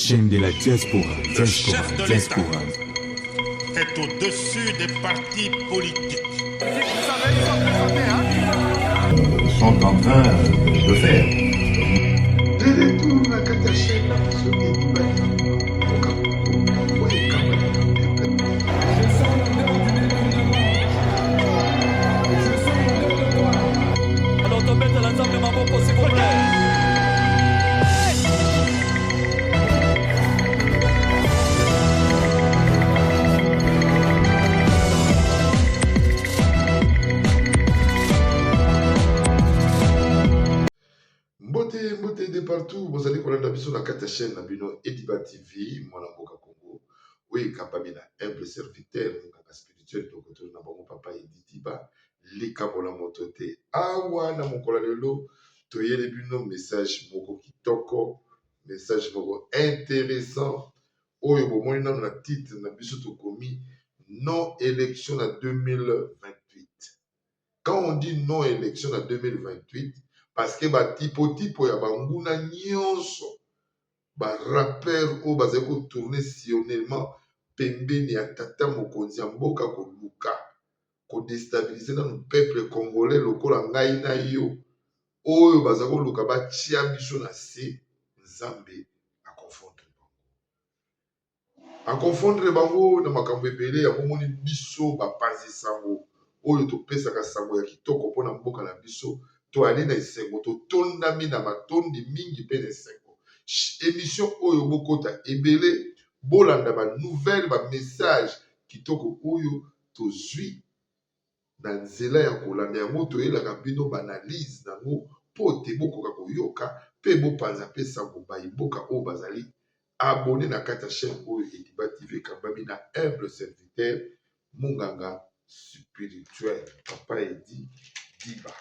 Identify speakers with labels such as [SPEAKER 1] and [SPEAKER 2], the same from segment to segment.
[SPEAKER 1] Chaîne de la diaspora,
[SPEAKER 2] Le chef
[SPEAKER 1] diaspora,
[SPEAKER 2] de l'État
[SPEAKER 1] diaspora.
[SPEAKER 2] est au-dessus des partis politiques.
[SPEAKER 3] Sont en train de faire.
[SPEAKER 4] De retour na kati ya chaîne na biso Ediba TV, mboka Congo oyo ekambami na peuple.
[SPEAKER 5] Alors tobetela Nzambe maboko s'il vous plaît.
[SPEAKER 4] Mbote mbote de partout bozali kolanda biso na kati ya chaîne na bino Ediba TV mwana mboka Congo oyo ekambami na humble serviteur monganga spirituel dokotolo na bango papa Edi Diba likambo na moto te awa na mokolo ya lelo toyeli bino message moko kitoko message moko intéressant oyo bomoni nano na titre na biso tokomi non élection na 2028. Quand on dit non élection na 2028, parce que ba tipo tipo ya banguna nyonso, ba rappeurs oyo bazali ko tourner sillonnement pembeni ya tata mokonzi ya mboka koluka ko destabiliser nanu peuple congolais lokola ngai na yo oyo baza koluka batia biso na se, Nzambe a confondre bango. A confondre bango na makambo ebele. Yango omoni biso bapanzi sango oyo topesaka sango ya kitoko mpona mboka na biso, toali na esengo, totondami na matondi mingi mpe na esengo. Émission oyo bokota ebele, bolanda ba nouvelle, ba message kitoko oyo tozwi na nzela ya kolanda yango. Toyelaka bino ba analyse nango mpo te bokoka koyoka mpe bopanza mpe sango bayimboka oyo bazali abonné na kati ya chaîne oyo Ediba TV ekambami na humble serviteur monganga spirituel papa Edi Diba.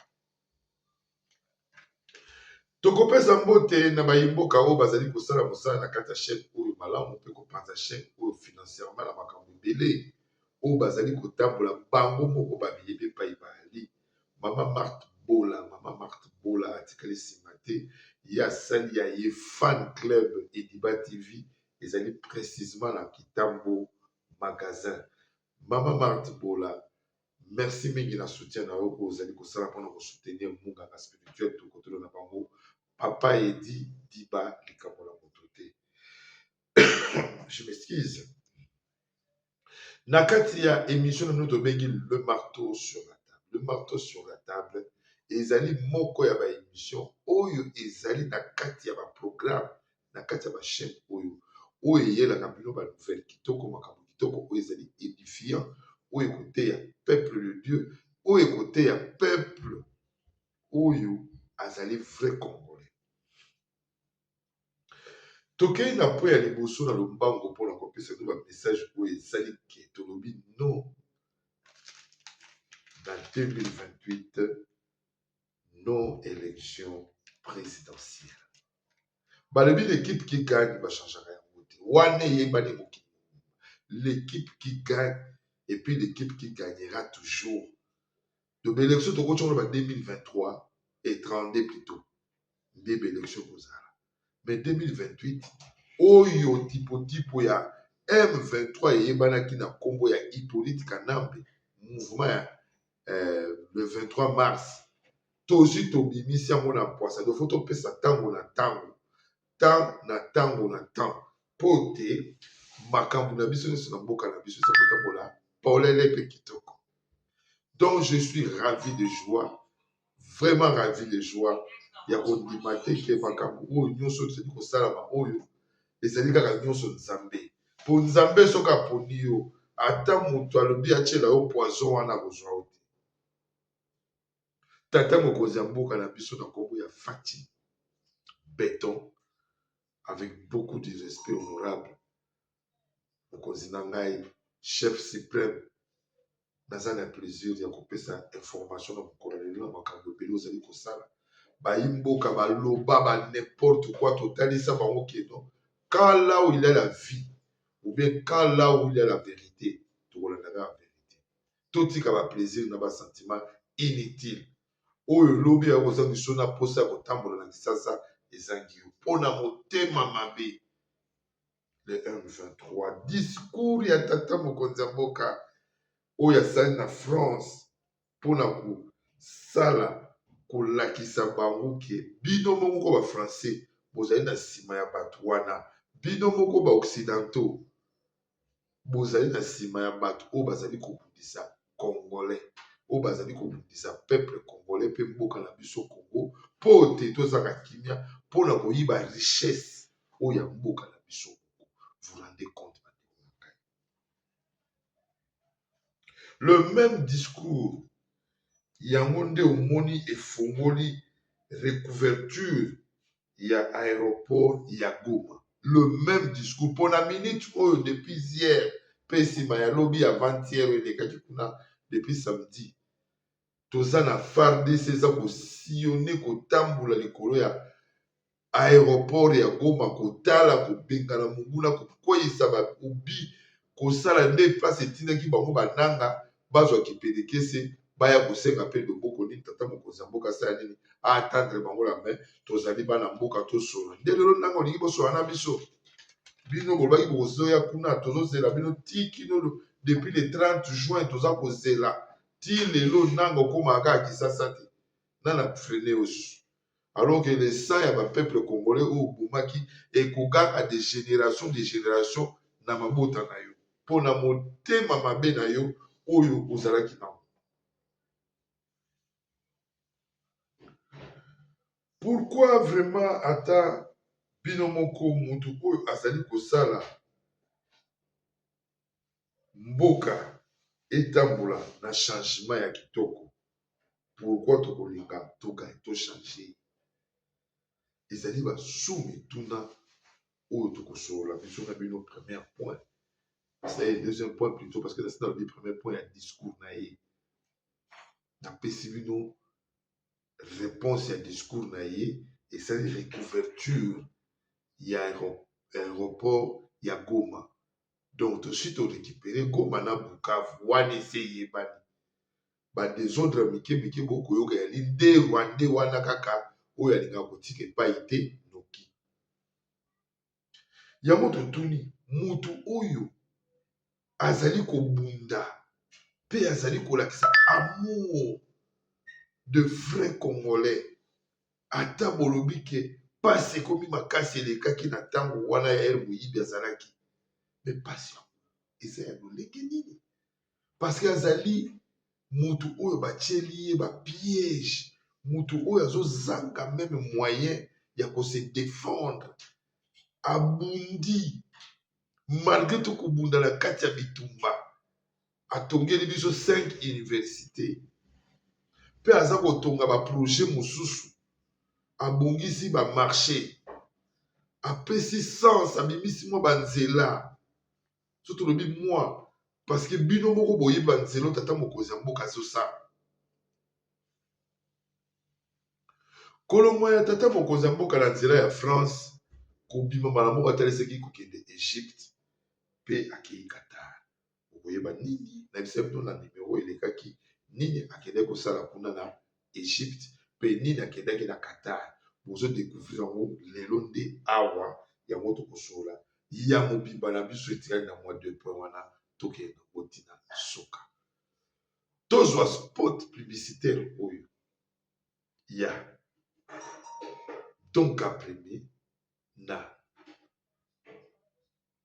[SPEAKER 4] Tokopesa mbote na bayimboka oyo bazali kosala mosala na kati ya chaîne oyo malamu mpe kopanza chaîne oyo financièrement na makambo ebele oyo bazali kotambola bango moko bamiyebi epai bayali. Mama Marthe Bola, Mama Marthe Bola atikali nsima te, ye asali ya ye fan club Ediba TV ezali précisément na Kitambo magasin. Mama Marthe Bola, merci mingi na soutien na yo oyo ozali kosala mpona kosoutenir monganga spirituel tokotolo na bango papa Edi Diba likambo na moto te. Je m'excuse. Na kati ya émission na bino tobengi Le marteau sur la table. Le marteau sur la table ezali moko ya ba émission oyo ezali na kati ya ba programme na kati ya ba chaîne oyo oyo eyelaka bino ba nouvelle kitoko, makambo kitoko oyo ezali édifiant, oyo ekoteya peuple de Dieu, oyo ekoteya peuple oyo azali vrai congolais. Tokei na point ya liboso na lombango mpona kopesa bino ba message oyo ezali ke tolobi non na 2028, non élection présidentielle. Balobi l'équipe qui gagne bachangeaka yango te, wana eyebani mokili. L'équipe qui gagne et puis l'équipe qui gagnera toujours. Donc baélection tokoti yango na ba 2023 et 32 plutôt nde baélection kozala, mais 2028 oyo tipo ya M23 eyebanaki na nkombo ya Hippolyte Kanambe, mouvement ya le 23 mars, tozwi tobimisi yango na poisa. Donc faut topesa ntango na ntango, temps na ntango na temps, mpo te makambo na biso nyonso na mboka na biso eza kotambola polele mpe kitoko. Donc je suis ravi de joie, vraiment ravi de joie ya kondima te ke makambo oyo nyonso tozali kosalama oyo ezali kaka nyonso Nzambe, mpo Nzambe soki aponi yo, ata moto alobi atiela yo poison wana, akozwa yo te. Tata mokonzi ya mboka na biso na nkombo ya Fatshi Béton, avec beaucoup de respect honorable, mokonzi na ngai chef suprême, naza na plaisir ya kopesa information na mokolo ya lelo na makambo ebele ozali kosala. Bayimboka baloba ba n'importe quoi, totalisa bango ke non, quand là où il y a la vie ou bien quand là où il y a la vérité, tokolanda kaka vérité. Totika baplaisir na basentiment inutile oyo lobi ya kozanga biso na posa ya kotambola na kisasa ezangi yo mpona motema mabe. Le M23, discours ya tata mokonzi ya mboka oyo asali na France mpo na kosala kolakisa bango ke bino moko ba français bozali na nsima ya bato wana, bino moko ba occidentaux bozali na nsima ya bato oyo bazali kobundisa congolais, oyo bazali kobundisa peuple congolais mpe mboka na biso Congo mpo te tozanga kimia mpo na koyiba richesse oyo ya mboka na biso moko. Vous rendez compte, bandeko na ngai? Le même discours yango nde omoni efongoli recouverture ya aéroport ya Goma. Le même discours mpo na minute oyo depuis hier mpe nsima ya lobi avant-hier oyo elekaki kuna depuis samedi, toza na FARDC eza kosillonner, kotambola likolo ya aéroport ya Goma, kotala, kobengana monguna, kokweyisa baobi, kosala nde place etindaki bango bananga bazwa kipelekese baya kosenga mpe loboko nini tata mokonzi ya mboka asala nini atendre bango la main. Tozali bana mboka, tosola nde lelo ndanga olingi bosola na biso. Bino bolobaki bokozoya kuna, tozozela bino ti kino depuis le 30 juin, toza kozela ti lelo. Nanga okomaka kaka Kisasa te, nana freine osu, alors que le sang ya bapeuple congolais oyo obomaki ekoganga de génération de génération na mabota na yo mpo na motema mabe na yo oyo ozalaki nango. Pourquoi vraiment ata bino moko, mutu oyo azali kosala mboka etambola na changement ya kitoko, pourquoi tokolinga togai tochange? Ezali basu mituna oyo tokosolola biso na bino. Premier point, c'est deuxième point plutôt, parce que nasi nalobi premier point ya discours na ye. Napesi bino réponse ya discours na ye esali recouverture ya aéroport ya Goma. Donc tosi torécupérer Goma na Bukavu wana, esi eyebani. Badésordre mike mike bokoyoka yali nde Rwandais wana kaka oyo alingaka kotika epai te noki. Yango totuni mutu oyo azali kobunda mpe azali kolakisa amour de vrai congolais. Ata bolobi ke pasi ekomi makasi, elekaki na ntango wana ya ere moyibi azalaki, mais pasi yango eza ya lolenge nini? Parce que azali mutu oyo batieli ye bapiège, mutu oyo azozanga même moyen ya kose défendre. Abundi malgré to kobunda na kati ya bitumba, atongeli biso 5 université mpe aza kotonga baprojet mosusu, abongisi bamarché, apesi sens, abimisi mwa banzela. So tolobi mwa parce que bino moko boyeba nzela tata mokonzi ya mboka azosala. Kolongwa ya tata mokonzi ya mboka na nzela ya France, kobima mbala moko atalisaki kokende Egypte mpe akei Qatar. Okoyeba nini nayebisa bino na numero elekaki, nini akendaki kosala kuna na Egypte mpe nini akendaki na Qatar. Bozodécouvrir yango lelo nde awa. Yango tokosolola ya mobimba na biso etikali na mwa deux point wana, tokende kotina suka. Tozwa spot publicitaire oyo ya Donka Premier na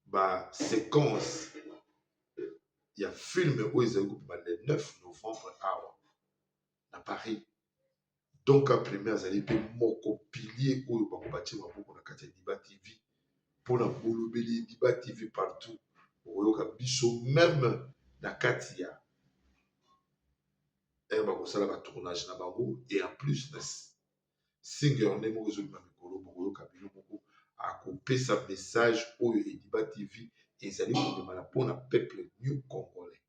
[SPEAKER 4] baséquence ya film oyo ezali kobima le 9 novembre awa na Paris. Donka Premier azali mpe moko pilier oyo bango batie maboko na kati ya Diba TV mpona bolobeli Diba TV. Partout okoyoka biso, même na kati ya bakosala batournage na bango. Et en plus na singer nde moko ezobima mikolo, bokoyoka bino moko akopesa message oyo Ediba TV ezali komemana mpona peuple new congolais.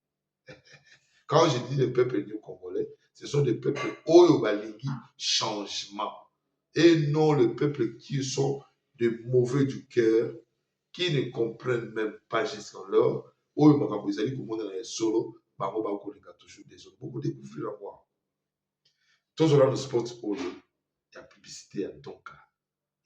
[SPEAKER 4] Quand je dis le peuple new congolais, ce sont des peuples oyo balingi changement et non le peuple qui sont de mauvais du cœur, qui ne comprennent même pas jusqu'alors oyo makambo ezali komonana ya solo. Bango bakolinga toujours des autres. Bokodécouvrir yango. Tozwala no spot oyo ya publicité ya Donka,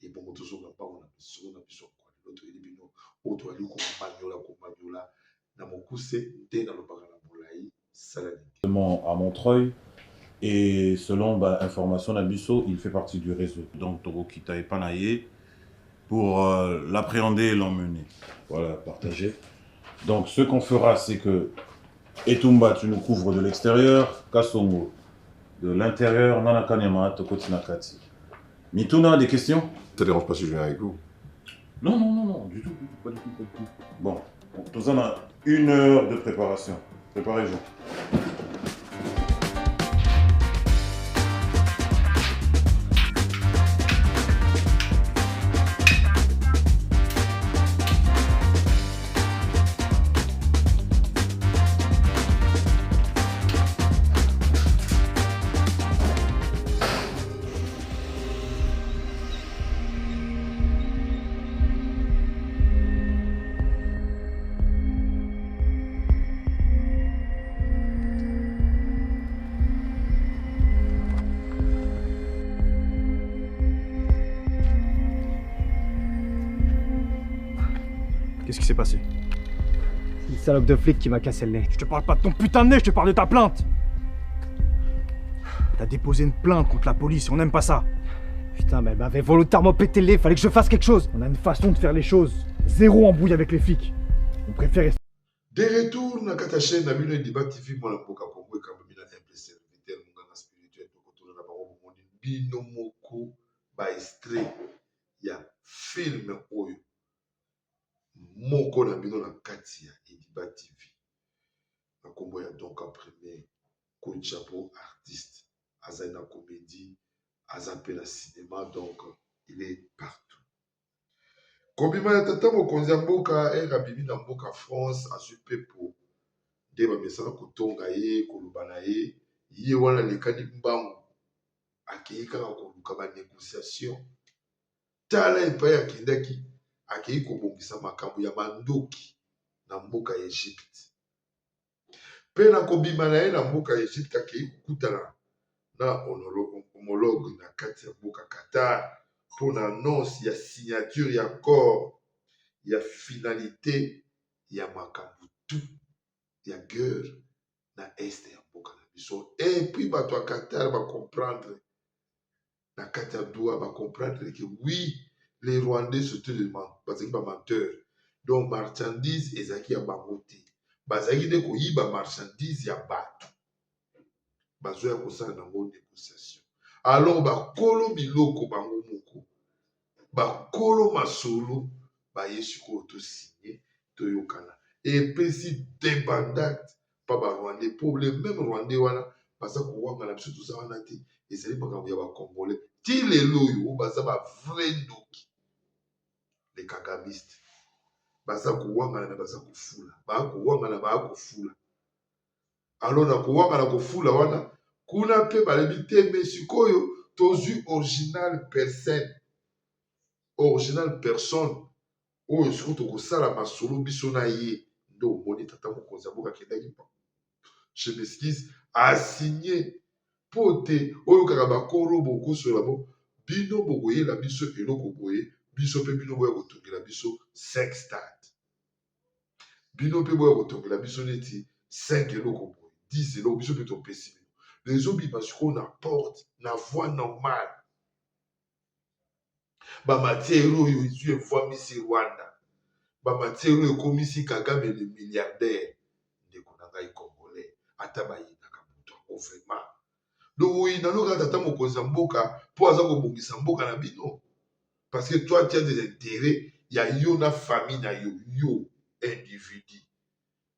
[SPEAKER 4] ebongo tozonga mbango na biso na biso. Oyo toyeli bino, oyo tozali komanyola komanyola na mokuse nde nalobaka na molai sala nini.
[SPEAKER 1] À Montreuil et selon ba information na biso, il fait partie du réseau. Donc tokokita epa na ye pour l'appréhender et l'emmener. Voilà, partager. Donc ce qu'on fera, c'est que Etumba, tu nous couvres de l'extérieur, Kasongo de l'intérieur, Nana Kanyama, tokoti na kati. Mituna, des questions?
[SPEAKER 3] Ça dérange pas si je viens avec vous?
[SPEAKER 1] Non, non, non, non, du tout, du tout, pas du tout, pas du tout. Bon, tout ça, on a une heure de préparation. Préparez-vous.
[SPEAKER 6] Qu'est-ce qui s'est passé?
[SPEAKER 7] C'est une salope de flic qui m'a cassé le nez.
[SPEAKER 6] Je te parle pas de ton putain de nez, je te parle de ta plainte. T'as déposé une plainte contre la police, on n'aime pas ça.
[SPEAKER 7] Putain, mais elle m'avait volontairement pété le nez, fallait que je fasse quelque chose.
[SPEAKER 6] On a une façon de faire les choses. Zéro embrouille avec les flics. On préfère...
[SPEAKER 4] De retour na kati ya chaîne na bino Ediba TV, mwana mboka Congo ekambami na humble serviteur monganga spirituel tokotuna na bango bomoni bino moko ba extrait ya film oyo moko na bino na kati ya Ediba TV na kombo ya Donka Premier Coach Chapeau artiste azali na comédie aza pe na cinéma donc il est partout. Kobima ya tata mokonzi ya mboka ere abimi na mboka France azwi mpepo nde bamesana kotonga ye koloba na ye ye wana alekani mbangu akei kaka koluka ba négociation tala epai akendaki akei kobongisa makambo ya mandoki na mboka ya Egypte mpe na kobima na ye na mboka ya Egypte akei kokutana na homologue na kati ya mboka Qatar mpo na annonce ya signature ya accord ya finalité ya makambo tout ya guerre na est ya mboka na biso. Et puis bato ya Qatar ba comprendre na kati ya Doha ba comprendre que oui les Rwandais surtout les bazalaki ba menteurs donc marchandise ezalaki ya bango te bazalaki nde koyiba marchandise ya bato bazoya kosala nango négociation alors bakolo biloko bango moko bakolo masolo baye sikoyo tosigne toyokana epesi debandade pa ba rwandais po le même rwandais wana baza kowangana biso toza wana te ezali makambo ya ba congolais ti lelo oyo baza ba vrai ndoki les kagamistes baza kowangana me baza kofula baa kowangana baa kofula alors na kowangana kofula wana kuna mpe balobi te me sikoyo tozwi original personne original personne oyo sikoyo tokosala masolo biso na ye nde omoni tata mokonzi ya mboka akendaki je m'excuse asigne mpo te oyo kaka bakoro bokosola bo bino bokoyela biso eloko boye biso mpe bino boya kotongela biso 5 stade bino mpe boya kotongela biso neti 5 eloko boye 10 eloko biso mpe topesi bino ezobima sikoyo na porte na voie normale ba matière oyo ezwi evwamisi Rwanda ba matière oyo ekomisi Kagame le milliardaire ndeko na ngai congolais ata bayinaka moto yango vraiment donc oyina no kaka tata mokonzi ya mboka mpo aza kobongisa mboka na bino parce que toi tu as des intérêts ya yo na famille na yo yo individu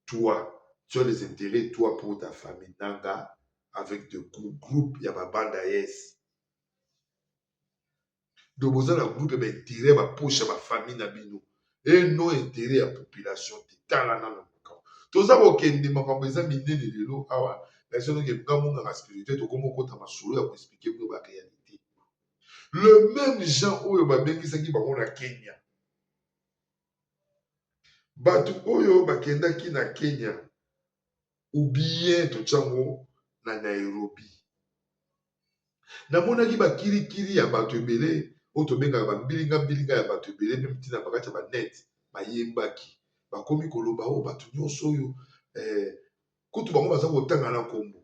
[SPEAKER 4] toi tu as des intérêts toi pour ta famille nanga avec de groupe ya babanda yes donc boza na groupe ya baintérêt ya bapoche ya bafamille na bino e non intérêt ya population te tala nano makambo toza kokende makambo eza minene lelo awa naso noke nga monganga spirituel tokoma okota masolo ya koexplike bino baréalité le même gens oyo babengisaki bango na Kenya bato oyo bakendaki na Kenya ou bien totyango na Nairobi namonaki bakirikiri ya bato ebele oyo tobengaka bambilinga mbilinga ya bato ebele mpe ntina bakati ya banet bayembaki bakomi koloba oyo bato nyonso oyo eh, kutu bango baza kotanga na nkombo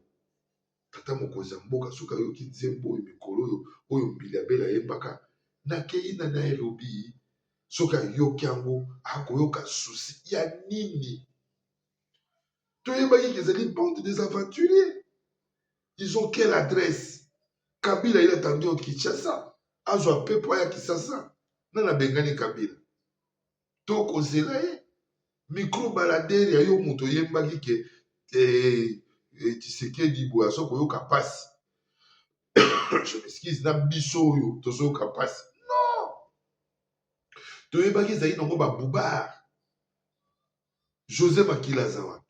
[SPEAKER 4] tata mokonzi ya mboka soki ayoki nzembo oyo mikolo oyo oyo mbili abele ayembaka nakei na Nairobi soki ayoki yango akoyoka susi ya nini toyebaki ke ezali bande des aventuriers. Ils ont quelle adresse? Kabila il attendu au Kinshasa azwa pepo aya Kisasa nani abengani Kabila tokozela ye micro baladeur ya yo moto oyembaki ke eh, eh, Tshisekedi boye azo koyoka pasi je m'excuse na biso oyo tozoyoka pasi non toyebaki ezali nango babubar Jose Makila aza wapi?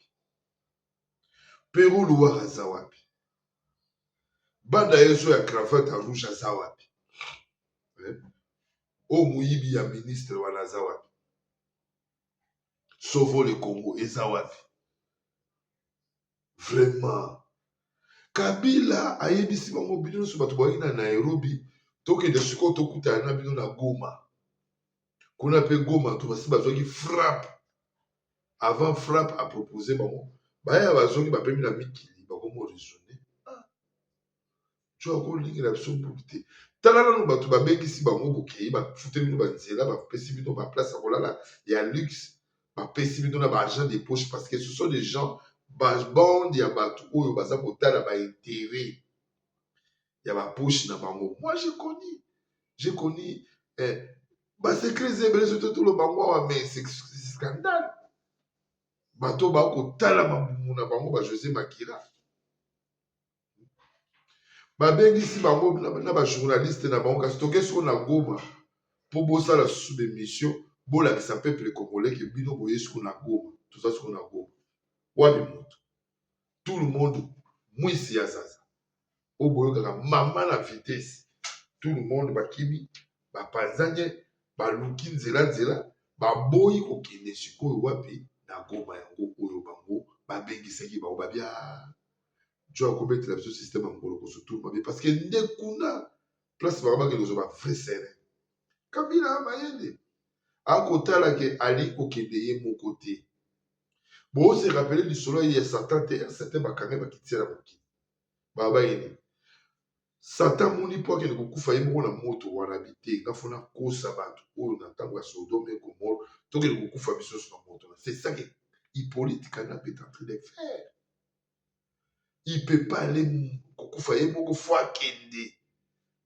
[SPEAKER 4] Pero Luwara aza wapi? Banda yeso ya cravate ya rouge aza wapi? Eh? Oyo moyibi ya ministre wana aza wapi? Sauvons le Congo eza wapi? Vraiment. Kabila ayebisi bango bino nyonso bato boyaki na Nairobi tokende sikoyo tokutana na bino na Goma. Kuna pe Goma to basi bazwaki frappe avant frappe a proposer bango baya bazongi bapemi na mikili bakomi raisonner. Ah, jo akolingela biso buku te. Tala nanu bato babengisi bango bokei bafuteli bino banzela bapesi bino ba place ya kolala ya luxe bapesi bino na ba argent de poche parce que ce sont des gens ba bande ya bato oyo baza kotala ba intérêt ya ba poche na bango. Moi j'ai connu, j'ai connu eh, ba secret eza ebele soki toloba yango awa mais c'est scandale. Bato bakotala mabumu na bango ba Jose Makila babengisi bango na ba journaliste na bango kasi toke soko na Goma mpo bosala susu bemission bolakisa peuple congolais ke bino boye siko na Goma toza siko na Goma wapi moto tout le monde mwisi ya zaza oyo boyokaka mama na vitesse tout le monde bakimi bapanzanye baluki nzela nzela baboyi kokende sikoyo wapi na Goma yango oyo bango babengisaki bango babia jo akobetela biso système ya mokolo kosutu mabe parce que nde kuna place bango bakende kozwa ba vrai sere Kabila mayele akotala ke ali kokende ye moko te bose rappeler lisolo ya Satan te un certain bakangai bakitia na mokili baba ye nini Satan amoni mpo akende kokufa ye moko na moto wana bite nga fo nakosa bato oyo na ntango ya Sodome et Gomorrhe tokende kokufa biso nyonso na moto. C'est ça que Hippolyte Kanambe est en train de faire. Il peut pas aller kokufa ye moko fo akende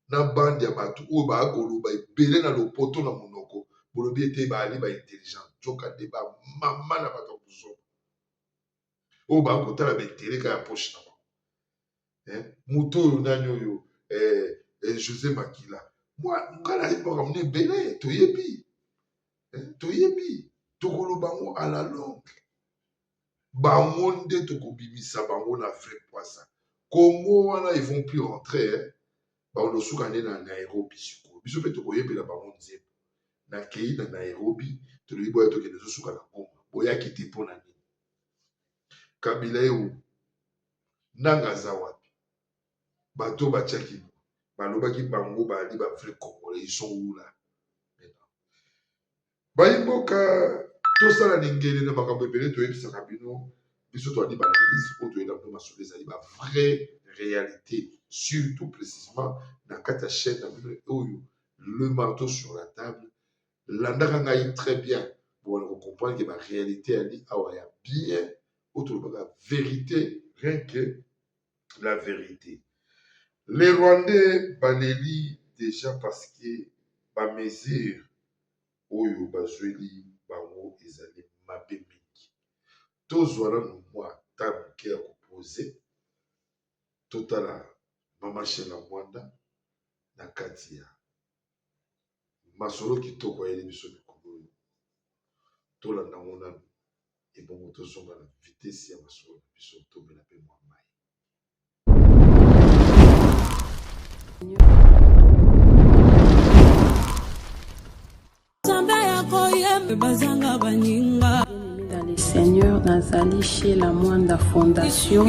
[SPEAKER 4] na bande ya bato oyo baya koloba ebele na lopoto na monoko bolobi ete baali ba intelligent nzoka nde ba mama na bato ya kozoba oyo baya kotala ba intérêt kaka ya poche na bango. Eh, moto oyo nani oyo eh, eh, Jose Makila mwa nga nayebi makambo na ebele toyebi eh, toyebi tokoloba yango à la longue bango nde tokobimisa bango na vrai poisa Congo wana ils vont plus rentrer eh. Bango losuka nde na Nairobi sikoyo biso mpe tokoyembela bango nzembo nakei na Nairobi tolobi boya tokende ezosuka na Goma boyaki te mpo na nini Kabila eu Nanga aza wapi? Bato batiaki balobaki bango baali ba vrai congolais ils sont où là maintenant? Bayi mboka tosala lingele na makambo ebele toyebisaka bino biso toali ba analyse oyo toyela bino masolo ezali ba vraie réalité surtout précisément na kati ya chaîne na bino oyo le marteau sur la table landaka ngai très bien bobanda ko comprendre ke ba réalité ali awa ya bien oyo tolobaka verite rien que la verite les rwandais baleli dejà parce que ba mesure oyo bazweli bango ezali mabe mingi tozwa nanu mwa temps moke ya kopose totala mama Shela Mwanda na kati ya masolo kitoko ayeli biso mikolo oyo tolanda yango nanu ebongo tozonga na vitesse ya masolo na biso tomela mpe mwa mai.
[SPEAKER 8] Nzambe ya koyemba bazanga baninga.
[SPEAKER 9] Dans les
[SPEAKER 8] Seigneur nazali chez la Mwanda Fondation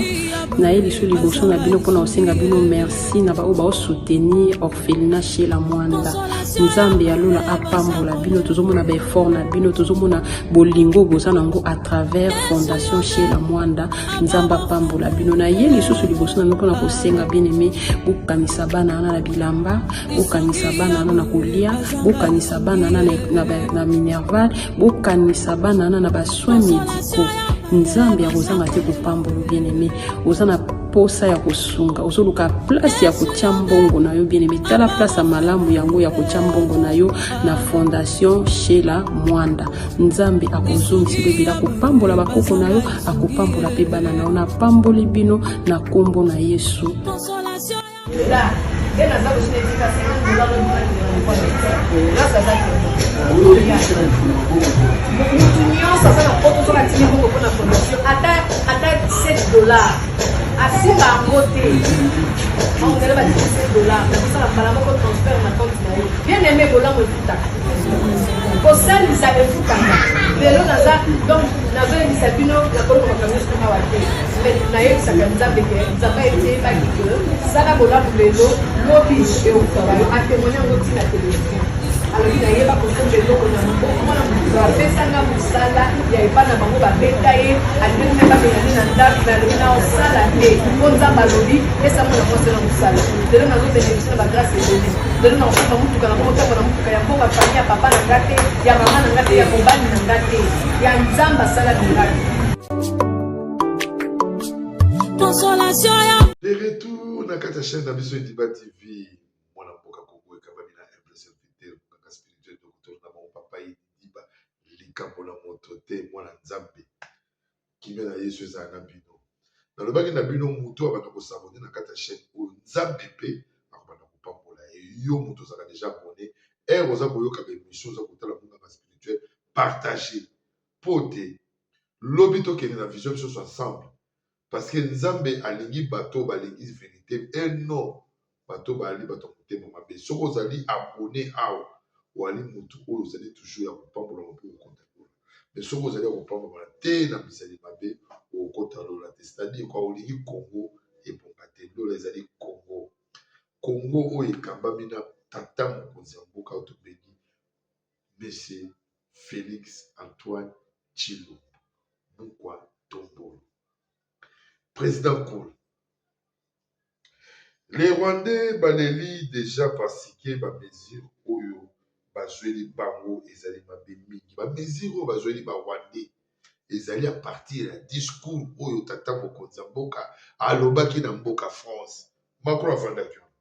[SPEAKER 8] naye lisu liboso na bino mpona kosenga bino merci na baoyo baosoutenir orphelinat chez la Mwanda. Nzambe ya lola apambola bino, tozomona baeffort na bino, tozomona bolingo boza nango à travers fondation chez la Mwanda. Nzambe apambola bino. Naye lisusu liboso na bino mpona kosenga bien aimé, bokanisa bana wana na bilamba, bokanisa bana wana na kolia, bokanisa bana wana na, na, na minerval, bokanisa bana wana na basoins médicaux. Nzambe akozanga te kopambola bien aimé. Oza na posa ya kosunga, ozoluka place ya kotia mbongo na yo bien aimé, tala place ya malamu yango ya kotia mbongo na yo na fondation Shela Mwanda. Nzambe akozongisa ebele, akopambola bakoko na yo, akopambola mpe bana na yo. Napamboli bino na nkombo na Yesu.
[SPEAKER 9] Mutu nyonso aza na poto soki atindi mbongo mpona fondation ata ata 7 dollar asimba yango te ongele batindi 7 dollar nakosala mbala moko transfert na compte na ye. Bien aimé, bolamu efutaka, kosalisa efutaka. Lelo naza donc nazoyebisa bino, nakoloba makambo nyonso awa te, mais nayebisaka Nzambe ke Nzambe ayebaki ke sala bolamu lelo, lobi eutaka yo. Atémoigne yango ntina televizio, alobi nayeba kosomba eloko na mwana moto apesanga mosala ya epai na bango, babeta ye, alingaki mpe babengani na ndako, me alobi na osala te mpo Nzambe alobi pesa mwana mwasi na mosala. Lelo nazobénéficie na bagrâce ebele. Lelo na kosomba motuka, na komotambo na motuka ya mbongo ya famille ya papa na nga te, ya mama na nga te, ya mobali na nga te, ya Nzambe asala miracle.
[SPEAKER 4] De retour na kati ya chaîne na biso Ediba TV, mwana mboka Congo ekambami na humble serviteur, monganga spirituel, docteur na bango papa Ediba, likambo na moto te, mwana Nzambe. Kimia na Yesu ezala na bino. Nalobaki na bino, moto abanda kos'abonner na kati ya chaîne oyo, Nzambe mpe akobanda kopambola ye. Yo moto ozalaka déjà abonné, heure oza koyoka baémission, oza kotala monganga spirituel, partage mpo te lobi tokende na vision biso ensemble, parce que Nzambe alingi bato balingi vérité et non bato baali bato ya motema mabe. Soki ozali abonné awa, oali motu oyo ozali toujours ya kopambolama mpo kokota lola. Mais soki ozali ya kopambolama te na bizali mabe, okokota lola te. C'est-à-dire kwa olingi Congo ebonga te. Lola ezali Congo, Congo oyo ekambami na tata mokonzi ya mboka oyo tobengi Monsieur Félix Antoine Tshilombo Mukwa Tombolo, président cool. Les Rwandais baleli déjà parce que bamesure oyo bazweli bango ezali mabe mingi. Bamesure oyo bazweli Barwandais ezali à partir ya discours oyo tata mokonzi ya mboka alobaki na mboka France. Macron afandaki wana,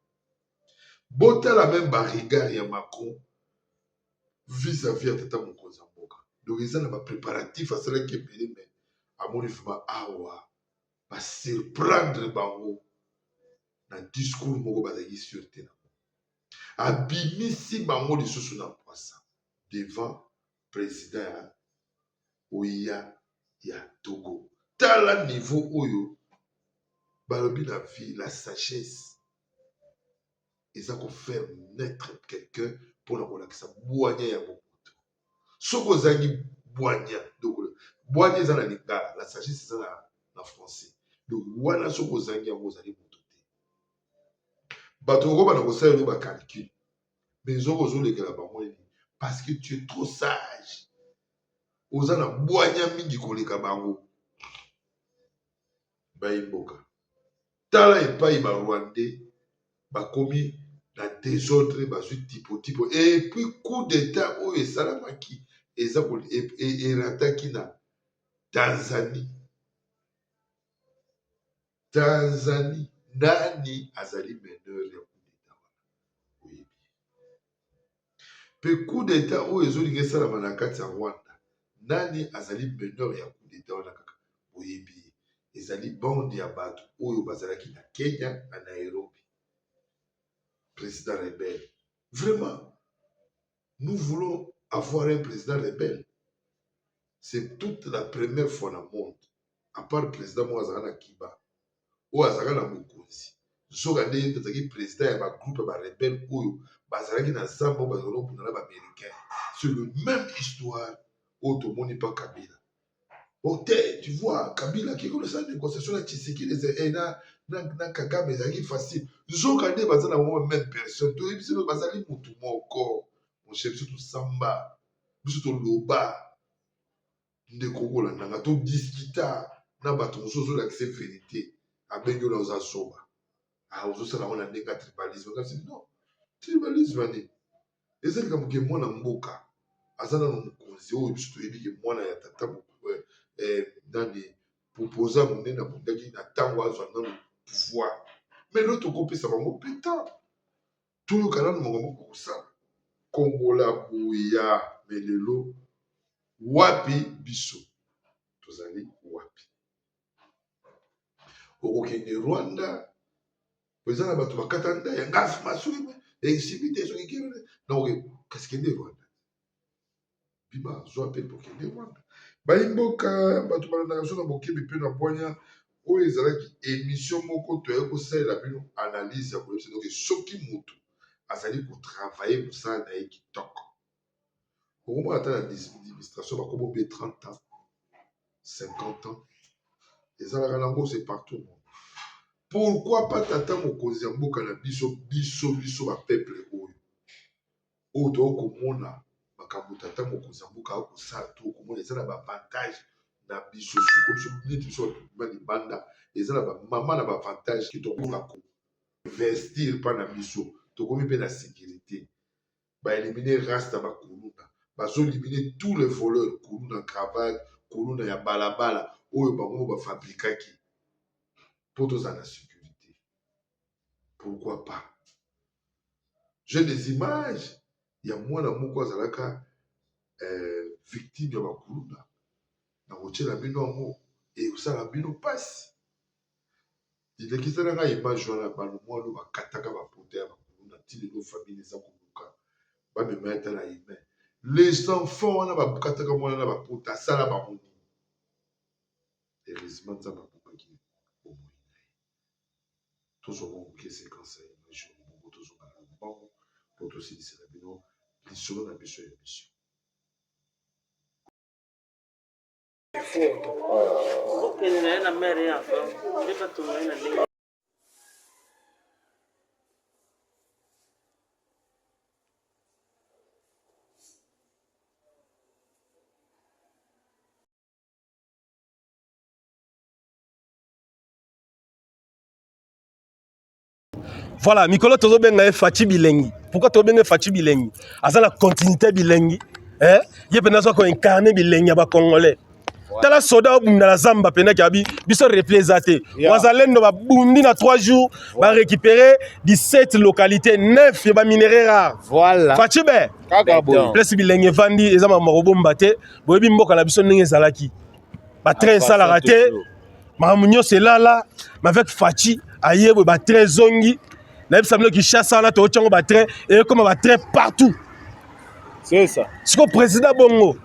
[SPEAKER 4] botala même baregard ya Macron vis-à-vis ya tata mokonzi ya mboka. Donc eza na bapréparatif asalaki ebele, mais amoni vraiment awa basurprendre bango na discours moko bazalaki sûr te nango. Abimisi bango lisusu na poisa devant président ya oya ya Togo. Tala niveau oyo balobi na vie, la sagesse eza kofaire naître quelqu'un mpona kolakisa bwanya ya bomoto. Soki ozangi bwanya, donc bwanya eza na lingala, la sagesse eza na français. Donc wana soki ozangi yango, ozali moto te. Bato okobanda kosala elo bacalcul, mais soki ozolekela bango nini? Parce que tu es trop sage, oza na bwanya mingi koleka bango. Bayimboka, tala epai Barwandais bakomi na désordre, bazwi tipo et puis coup d'état oyo esalamaki eza erataki na Tanzanie. Tanzanie, nani azali meneur ya coup d'état wana? Oyebi. Mpe coup d'état oyo ezolinga esalama na kati ya Rwanda, nani azali meneur ya coup d'état wana? Kaka boyebi ye, ezali bande ya bato oyo bazalaki na Kenya, na Nairobi, président rebelle. Vraiment, nous voulons avoir un président rebelle, c'est toute la première fois na monde, à part président moko azalaka na Kiba oyo azalaka na mokonzi, nzoka nde ye azalaki président ya bagroupe ya barebelle oyo bazalaki na zamba, oyo bazalaki kobunda na baaméricain. C'est le même histoire oyo tomoni mpa Kabila. Oh te, tu vois, Kabila qui kosala négociation na Tshisekedi eh, na, na, na Kagame ezalaki facile. Nzoka nde baza na bango même personne. Toyebi biso bazali mutu moko. Mon cher, biso tosamba, biso toloba. Ndeko okolanda nga to discuta na bato mosusu ozolakisa verite. Abengi yo na oza zoba. Ah, ozosala yango na ndenge ya tribalisme. Kasi non, tribalisme nini? Eza likambo ke mwana mboka aza nano mokonzi oyo biso toyebi ke mwana ya tata eh, eh, nani proposa monene abundaki na ntango azwa nano pouvoir mais lelo tokopesa bango mpe temps toyoka nano makambo kosala kongola boya me lelo wapi biso tozali wapi okokende rwanda eza na bato bakata nda ya nga soki esimbi te soki kende donc kasi kende rwanda bima zwa mpe pokende rwanda bayi mboka bato balandaka biso na bokebi mpe na bwanya oyo ezalaki émission moko toyaki kosalela bino analyse ya koyebisa donc soki moto azali kotravaille mosala na ye kitoko okomona ata na administration bakomi obe 30 ans 50 ans ezalaka nango c'est partout au monde pourquoi pas tata mokonzi ya mboka na biso biso biso bapeuple oyo oyo tokomona makambo tata mokonzi ya mboka akosala tokomona eza na baavantage na biso siko biso neti biso bato ba libanda eza na bamama na baavantage ke tokoka koinvestir mpa na biso tokomi mpe na sécurité ba eliminer race na ba kuluna bazo eliminer tous les voleurs kuluna cravate kuluna ya balabala oyo bango ba fabrikaki mpo tozala na sécurité pourquoi pas j'ai des images ya mwana moko azalaka euh, victime ya bakuluna nakotyela bino yango ekosala bino mpasi Lekisela nga image wana ba mwana oyo bakataka ba pota ya ba kuluna ti lelo famille eza koluka bamema ye ata na humain les enfants wana bakataka mwana na bapota asala bango nini heureusement nzambe abombaki bomoi na ye tozwa mwa moke séquence ya image oyo bongo tozonga na mbango mpo tosilisela bino lisolo na biso ya mission
[SPEAKER 10] Okende na ye na mare ya nde batonga ye na ndenge.
[SPEAKER 11] Voilà, mikolo tozobenga ye Fatshi Bilengi. Pourquoi tozobenga ye Fatshi Bilengi? Aza na continuité Bilengi. Eh? Ye pena aza ko incarner Bilengi ya ba Congolais. Tala soda obunda na zamba pena ki biso repli eza te. Wazalendo babundi na 3 jours ba récupérer 17 localités, 9 ya ba minerais rares.
[SPEAKER 12] Voilà.
[SPEAKER 11] Fatshi be.
[SPEAKER 12] Kaka boye.
[SPEAKER 11] Place Bilengi evandi eza makambo kobomba te. Boyebi mboka na biso ndenge ezalaki. Ba train esalaka te. Makambo nyonso elala, mais avec Fatshi aye boye ba train ezongi. Nayebisa bino Kinshasa wana toyoki yango ba train ekoma ba train partout.
[SPEAKER 12] C'est ça.
[SPEAKER 11] Siko président bongo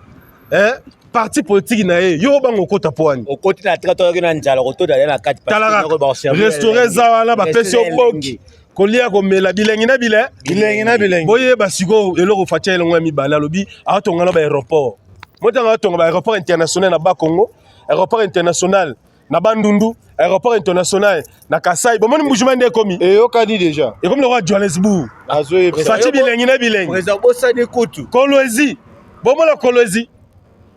[SPEAKER 11] eh, parti politique na ye yo bango okota po wani
[SPEAKER 12] okoti na train toyoki na nzala okotota ye na kati
[SPEAKER 11] talaka restaurant eza wana bapesi yo boki kolia komela bilengi na bile
[SPEAKER 12] bilengi na bilengi
[SPEAKER 11] boyeba sikoyo eloko Fatshi elongo ya mibale alobi atonga na ba aéroport motango atonga ba aéroport international na Bas-Congo aéroport international na Bandundu, aéroport international na Kasai. Bomoni Mbujimayi nde ekomi.
[SPEAKER 12] Eyokani deja.
[SPEAKER 11] Ekomi lokola Johannesburg.
[SPEAKER 12] Azoyebisa.
[SPEAKER 11] Fatshi bilengi na bilengi.
[SPEAKER 12] Président bosani kutu.
[SPEAKER 11] Kolwezi. Bomona Kolwezi.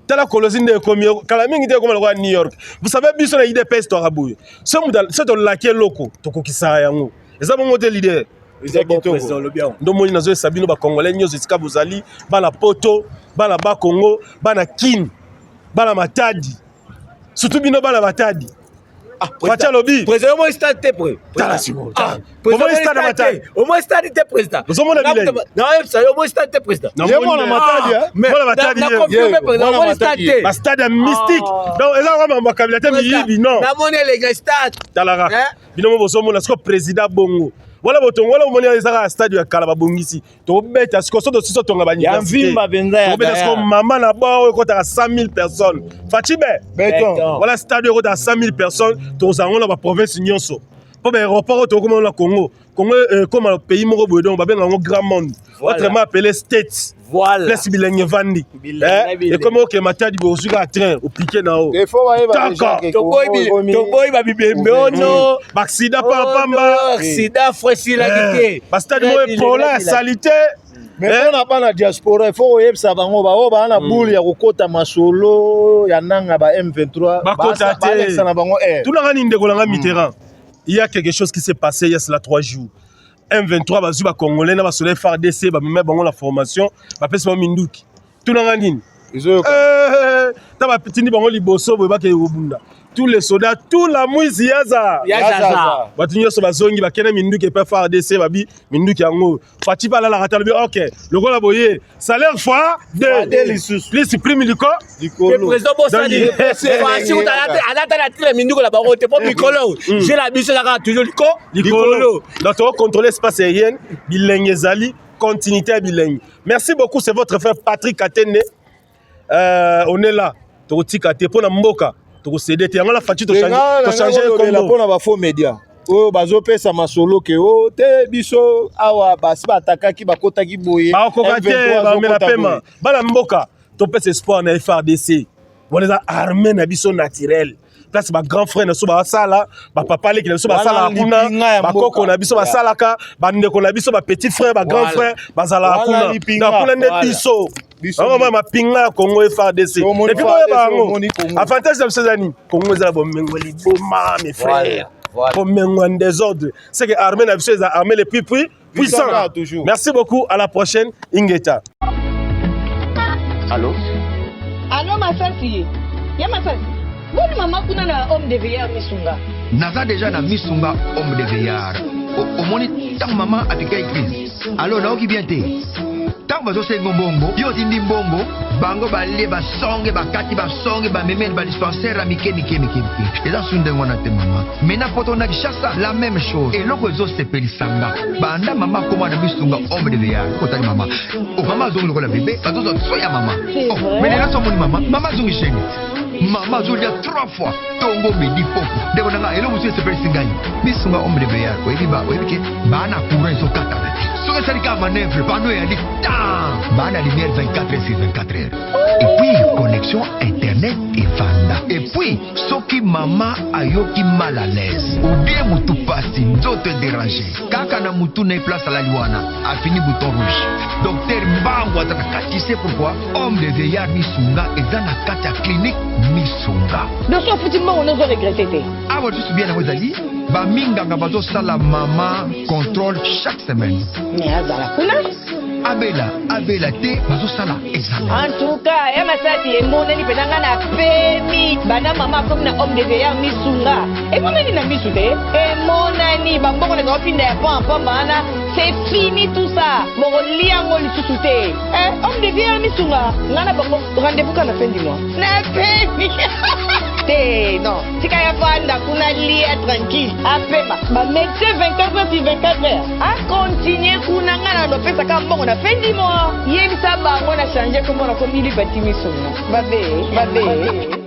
[SPEAKER 11] Tala Kolwezi nde ekomi kala mingi te ekoma lokola New York. Vous savez biso na UDPS toka boye. So mutu so tolaki eloko tokokisaka yango. Eza bongo te leader.
[SPEAKER 12] Eza kitoko.
[SPEAKER 11] Ndomoni nazoyesa bino ba Congolais nyonso esika bozali, bana Poto, bana ba Congo, bana Kin, bana Matadi. Surtout bino bana Matadi.
[SPEAKER 12] Ah,
[SPEAKER 11] Fatshi alobi.
[SPEAKER 12] Président au moins stade te pré.
[SPEAKER 11] Tala sikoyo.
[SPEAKER 12] Ah,
[SPEAKER 11] Omoni stade ya Matadi.
[SPEAKER 12] Au moins stade te président.
[SPEAKER 11] Ozomona bilengi.
[SPEAKER 12] Na yebisa yo au moins stade te président.
[SPEAKER 11] Ye mwana
[SPEAKER 12] Matadi hein.
[SPEAKER 11] Mwana Matadi.
[SPEAKER 12] Na confirme président au moins stade te.
[SPEAKER 11] Ba stade ya mystique. Donc eza kaka makabila te miyibi non.
[SPEAKER 12] Na moni elengi stade.
[SPEAKER 11] Talaka. Bino mo bozomona sikoyo président bongo. Wana botongo wana omoni eza kaka stade ya kala babongisi. Tobeta sikoyo soki tosisi otonga ba université. Tobeta sikoyo mama na ba oyo ekotaka 100 000 personnes. Fatshi be.
[SPEAKER 12] Beton.
[SPEAKER 11] Voilà stade oyo ekotaka 100 000 personnes tokozala yango na ba province nyonso. Mpo baaéroport oyo tokokoma na Congo, Congo ekoma eh, pays moko boye, donc babenga yango grand monde, autrement appelé States. Place bilenge evandi, eh, ekomi oke Matadi boye, ozwi kaka train, opike na yo.
[SPEAKER 12] Toboyi babibembe ono.
[SPEAKER 11] Baaccident pambapamba.
[SPEAKER 12] Accident fresilaki te.
[SPEAKER 11] Bastade moko epola ya salite.
[SPEAKER 13] Mais mpona bana diaspora, il faut koyebisa bango baoyo baa na boule ya kokota masolo ya nanga ba M23.
[SPEAKER 11] Bakota te.
[SPEAKER 13] Balekisa na bango air.
[SPEAKER 11] Tunanga nini, ndeko nanga Mitterrand? Il y a quelque chose qui s'est passé il y a cela 3 jours. M23 bazwi bacongolais na basoda FARDC, bamema bango na formation, bapesi bango minduki. Tunanga nini? Ta batindi bango liboso boye, bakei kobunda. Tous les soldats, tout la mwisi yaza.
[SPEAKER 12] Yazaza.
[SPEAKER 11] Bato nyonso bazongi, bakende minduki epe FARDC, babi minduki yango. Fatshi mpe alalaka te, alobi ok, lokola boye, salaire fois
[SPEAKER 13] deux.
[SPEAKER 11] Lisusu plus prime liko.
[SPEAKER 12] Président bosani Fatshi alata na tina minduko na bango te, mpo mikolo je na biso ezaka toujours liko.
[SPEAKER 11] Likolo. Donc tokocontrôle espace aérienne, bilenge ezali continuité ya bilenge. Merci beaucoup, c'est votre frère Patrick Katende. On est là, tokotika te mpo na mboka, tokosede te. Yango na Fatshi tochange.
[SPEAKER 13] Kombo mpona bafaux média oyo bazopesa masolo ke o te, biso awa basi batakaki, bakotaki boye.
[SPEAKER 11] Bakokoka te, bamela pema. Bana mboka, topesa espoir na FARDC. Wana eza armée na biso naturelle, place bagrand frère na biso basala, bapapa leki na biso basalaka kuna, bakoko na biso basalaka, bandeko na biso, bapetit frère, bagrand frère bazalaka kuna. Na kuna nde biso bango mapinga ya Congo, FARDC. Et puis boyeba yango, avantage na biso eza nini? Congo eza na bomengo liboma, mes frères, bomengo en désordre. C'est que armée na biso eza armée les plus puissant. Merci beaucoup, à la prochaine, ingeta.
[SPEAKER 14] Allô?
[SPEAKER 9] Allô, Masasi ya Masasi, boni mama kuna na home de vieillard Misunga?
[SPEAKER 14] Naza déjà na Misunga home de vieillard. Omoni ntango mama apika crise, alors naoki bien te. Ntango bazosenga mbongo, yo otindi mbongo, bango balie basonge, bakati basonge, bamemeli badispensaire ya mike mike mike mike. Eza su ndenge wana te mama. Maintenant poto na Kinshasa, la même chose. Eloko ezosepelisanga, banda mama akóma na Misunga home de vieillard, otali mama, o mama azongi lokola bebe, bazozwa so ya mama. Oh, mais lelo so omoni mama, mama azongi jeune, mama azolia trois fois, tongo, midi, poko. Ndeko na nga, eloko mosusu esepelisi ngai, Misunga home de vieillard, oyebi ba oyebi ke baa na courant ezokatana te. Soki esali kaka manœuvre, panneau eyali tan, baa na lumière 24 heures sur 24 heures, et puis connexion internet evanda. Et puis soki mama ayoki mal à l'aise ou bien mutu pasi, nzoto edérange, kaka na mutu na ye, place alali wana, afini bouton rouge, docteur mbango aza na kati. C'est pourquoi home de vieillard Misunga eza na kati ya clinique Misunga.
[SPEAKER 9] Doso ofuti mbongo, nozo regretter te.
[SPEAKER 14] Awa lisusu bien yango ezali, baminganga bazosala mama contrôle chaque semaine.
[SPEAKER 9] Mais azala kuna.
[SPEAKER 14] Abela abela te, bazosala examen.
[SPEAKER 9] En tout cas ya Masasi, emonani mpenza nga na pemi. Banda mama akomi na home de vieillard Misunga, emonani na misu te, emonani bambongo na baopinda ya pamba wana, c'est fini tout ça, bokolia yango lisusu te. Eh, homme de vieillard Misunga, nga na bango rendez-vous kaka na fin du mois. Na pemi te, non, tika ya fanda kuna, lia tranquille, apema, bamédecin 24 heures sur 24 heures, acontinue kuna. Nga na lopesaka mbongo na fin du mois. Yebisa bango na change kombo, na komi Lipati Misunga. Babe babe.